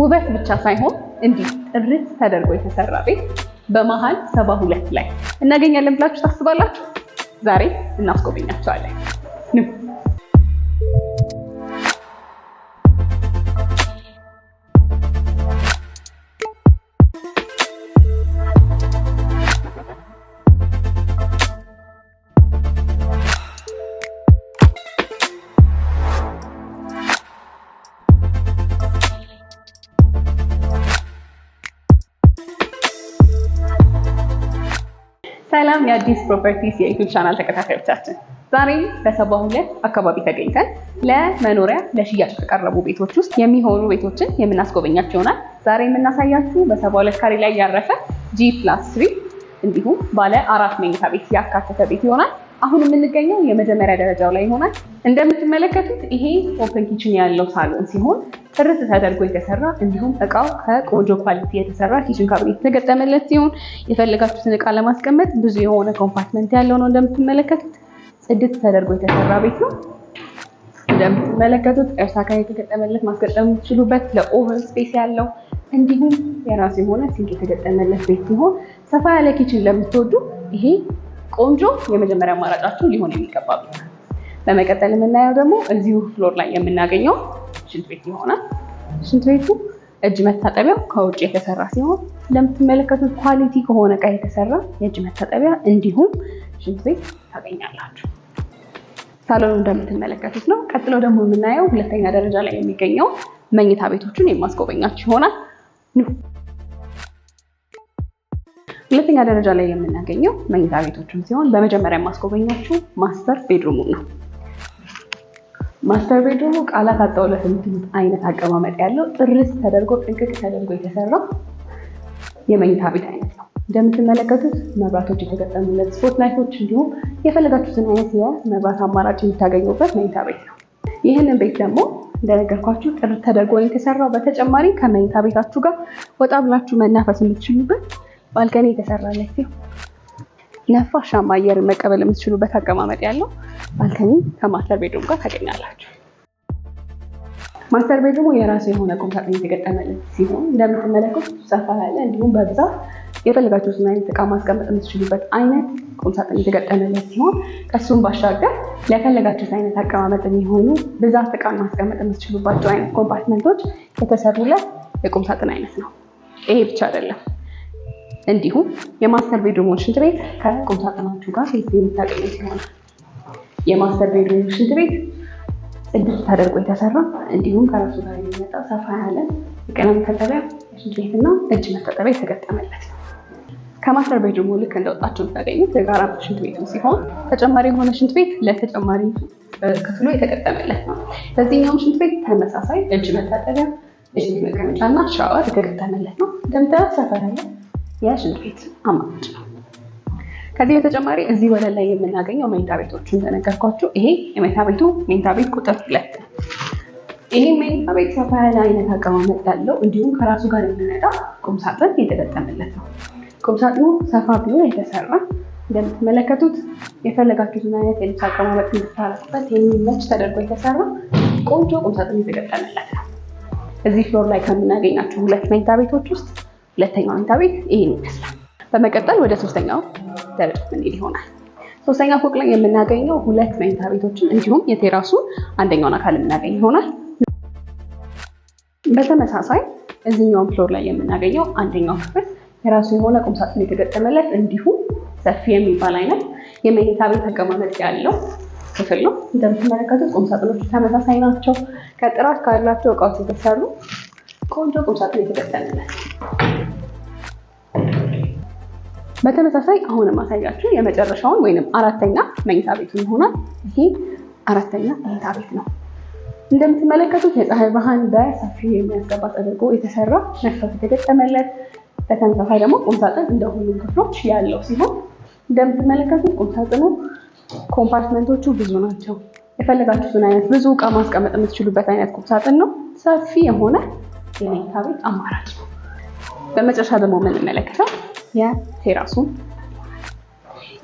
ውበት ብቻ ሳይሆን እንዲህ ጥርት ተደርጎ የተሰራ ቤት በመሃል 72 ላይ እናገኛለን ብላችሁ ታስባላችሁ? ዛሬ እናስጎበኛቸዋለን። ኑ። ሰላም የአዲስ ፕሮፐርቲስ የዩቲዩብ ቻናል ተከታታዮቻችን፣ ዛሬም በ72 አካባቢ ተገኝተን ለመኖሪያ ለሽያጭ ከቀረቡ ቤቶች ውስጥ የሚሆኑ ቤቶችን የምናስጎበኛችሁ ይሆናል። ዛሬ የምናሳያችሁ በ72 ካሬ ላይ ያረፈ G+3 እንዲሁም ባለ አራት መኝታ ቤት ያካተተ ቤት ይሆናል። አሁን የምንገኘው የመጀመሪያ ደረጃው ላይ ይሆናል። እንደምትመለከቱት ይሄ open kitchen ያለው ሳሎን ሲሆን ጥርት ተደርጎ የተሰራ እንዲሁም እቃው ከቆንጆ quality የተሰራ kitchen cabinet የተገጠመለት ሲሆን የፈለጋችሁትን እቃ ለማስቀመጥ ብዙ የሆነ compartment ያለው ነው። እንደምትመለከቱት ጽድት ተደርጎ የተሰራ ቤት ነው። እንደምትመለከቱት እርሳካ የተገጠመለት ማስገጠም የምትችሉበት ለ oven space ያለው እንዲሁም የራሱ የሆነ sink የተገጠመለት ቤት ሲሆን ሰፋ ያለ kitchen ለምትወዱ ይሄ ቆንጆ የመጀመሪያ አማራጫችሁ ሊሆን የሚገባ ቤት ነው። በመቀጠል የምናየው ደግሞ እዚሁ floor ላይ የምናገኘው ሽንት ቤት ይሆናል። ሽንት ቤቱ እጅ መታጠቢያው ከውጭ የተሰራ ሲሆን እንደምትመለከቱት quality ከሆነ እቃ የተሰራ የእጅ መታጠቢያ እንዲሁም ሽንት ቤት ታገኛላችሁ። ሳሎኑ እንደምትመለከቱት ነው። ቀጥሎ ደግሞ የምናየው ሁለተኛ ደረጃ ላይ የሚገኘው መኝታ ቤቶችን የማስጎበኛችሁ ይሆናል። ኑ። ሁለተኛ ደረጃ ላይ የምናገኘው መኝታ ቤቶችን ሲሆን በመጀመሪያ የማስጎበኛችሁ master bedroom ኡ ነው። Master bedroom ኡ ቃላት አጣውለት የምትሉት አይነት አቀማመጥ ያለው ጥርት ተደርጎ ጥንቅቅ ተደርጎ የተሰራ የመኝታ ቤት አይነት ነው። እንደምትመለከቱት መብራቶች የተገጠሙለት spot light ኦች እንዲሁም የፈለጋችሁትን አይነት የመብራት አማራጭ የምታገኙበት መኝታ ቤት ነው። ይህንን ቤት ደግሞ እንደነገርኳችሁ ጥርት ተደርጎ ነው የተሰራው። በተጨማሪ ከመኝታ ቤታችሁ ጋር ወጣ ብላችሁ መናፈስ የምትችሉበት balcony የተሰራለት ሲሆን ነፋሻማ አየር መቀበል የምትችሉበት አቀማመጥ ያለው balcony ከ master bedroom ጋር ታገኛላችሁ። Master bedroom ኡ የራሱ የሆነ ቁም ሳጥን የተገጠመለት ሲሆን እንደምትመለከቱት ሰፋ ያለ እንዲሁም በብዛት የፈለጋችሁትን አይነት እቃ ማስቀመጥ የምትችሉበት አይነት ቁም ሳጥን የተገጠመለት ሲሆን ከሱም ባሻገር ለፈለጋችሁት አይነት አቀማመጥ የሚሆኑ ብዛት እቃ ማስቀመጥ የምትችሉባቸው አይነት compartment ኦች የተሰሩለት የቁም ሳጥን አይነት ነው። ይሄ ብቻ አይደለም፣ እንዲሁም የ master bedroom ኡን ሽንት ቤት ከቁም ሳጥናችሁ ጋር የምታገኙት ይሆናል። የ master bedroom ኡ ሽንት ቤት ጽድት ተደርጎ የተሰራ እንዲሁም ከራሱ ጋር የሚመጣ ሰፋ ያለ የገላ መታጠቢያ፣ የሽንት ቤትና እጅ መታጠቢያ የተገጠመለት ነው። ከ master bedroom ኡ ልክ እንደወጣችሁ የምታገኙት የጋራ ሽንት ቤቱ ሲሆን ተጨማሪ የሆነ ሽንት ቤት ለተጨማሪ ክፍሉ የተገጠመለት ነው። በዚህኛውም ሽንት ቤት ተመሳሳይ እጅ መታጠቢያ፣ የሽንት መቀመጫ እና ሻወር የተገጠመለት ነው። እንደምታዩት ሰፋ ያለ የሽንት ቤት አማራጭ ነው። ከዚህ በተጨማሪ እዚህ ወለል ላይ የምናገኘው መኝታ ቤቶቹ እንደነገርኳችሁ ይሄ የመኝታ ቤቱ መኝታ ቤት ቁጥር 2 ነው። ይሄ መኝታ ቤት ሰፋ ያለ አይነት አቀማመጥ ያለው እንዲሁም ከራሱ ጋር የሚመጣ ቁም ሳጥን የተገጠመለት ነው። ቁም ሳጥኑ ሰፋ ብሎ የተሰራ እንደምትመለከቱት የፈለጋችሁትን አይነት የልብስ አቀማመጥ እንድታረጉበት የሚመች ተደርጎ የተሰራ ቆንጆ ቁም ሳጥን የተገጠመለት ነው። እዚህ floor ላይ ከምናገኛቸው ሁለት መኝታ ቤቶች ውስጥ ሁለተኛው መኝታ ቤት ይህን ይመስላል። በመቀጠል ወደ ሶስተኛው ደረጃ የምንሄድ ይሆናል። ሶስተኛ ፎቅ ላይ የምናገኘው ሁለት መኝታ ቤቶችን እንዲሁም የ terrace ኡ አንደኛውን አካል የምናገኝ ይሆናል። በተመሳሳይ እዚህኛውን floor ላይ የምናገኘው አንደኛው ክፍል የራሱ የሆነ ቁምሳጥን የተገጠመለት እንዲሁም ሰፊ የሚባል አይነት የመኝታ ቤት አቀማመጥ ያለው ክፍል ነው። እንደምትመለከቱት ቁምሳጥኖቹ ተመሳሳይ ናቸው። ከጥራት ካላቸው እቃዎች የተሰሩ ቆንጆ ቁምሳጥን የተገጠመለት። በተመሳሳይ አሁን የማሳያችሁ የመጨረሻውን ወይንም አራተኛ መኝታ ቤቱን ይሆናል። ይሄ አራተኛ መኝታ ቤት ነው። እንደምትመለከቱት የፀሐይ ብርሃን በሰፊው የሚያስገባ ተደርጎ የተሰራ መስታወት የተገጠመለት፣ በተመሳሳይ ደግሞ ቁምሳጥን እንደ ሁሉም ክፍሎች ያለው ሲሆን እንደምትመለከቱት ቁምሳጥኑ compartment ኦቹ ብዙ ናቸው። የፈለጋችሁትን አይነት ብዙ እቃ ማስቀመጥ የምትችሉበት አይነት ቁምሳጥን ነው። ሰፊ የሆነ የመኝታ ቤት አማራጭ ነው። በመጨረሻ ደግሞ የምንመለከተው የ terrace ኡ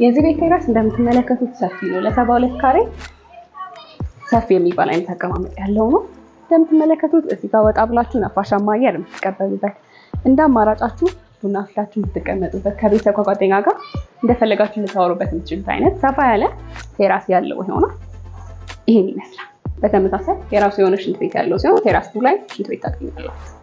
የዚህ ቤት terrace እንደምትመለከቱት ሰፊ ነው። ለ72 ካሬ ሰፊ የሚባል አይነት አቀማመጥ ያለው ነው። እንደምትመለከቱት እዚህ ጋር ወጣ ብላችሁ ነፋሻማ አየር የምትቀበሉበት፣ እንደ አማራጫችሁ ቡና አፍላችሁ የምትቀመጡበት፣ ከቤተሰብ ከጓደኛ ጋር እንደፈለጋችሁ ልታወሩበት የምትችሉት አይነት ሰፋ ያለ terrace ያለው ይሆናል። ይሄን ይመስላል። በተመሳሳይ የራሱ የሆነ ሽንት ቤት ያለው ሲሆን terrace ኡ ላይ ሽንት ቤት ታገኛላችሁ።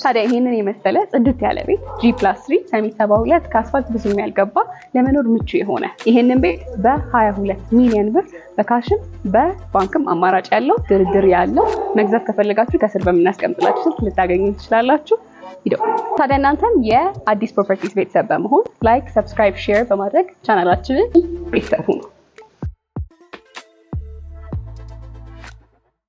ታዲያ ይሄንን የመሰለ ጽድት ያለ ቤት G+3 ሰሚት 72፣ ከአስፋልት ብዙም ያልገባ፣ ለመኖር ምቹ የሆነ ይሄንን ቤት በ22 ሚሊዮን ብር በ cash ም በባንክም አማራጭ ያለው፣ ድርድር ያለው መግዛት ከፈለጋችሁ ከስር በምናስቀምጥላችሁ ስልክ ልታገኙ ትችላላችሁ። ሂደው ታዲያ እናንተም የአዲስ ፕሮፐርቲስ ቤተሰብ በመሆን like፣ subscribe፣ share በማድረግ ቻናላችንን ቤተሰብ ሁኑ።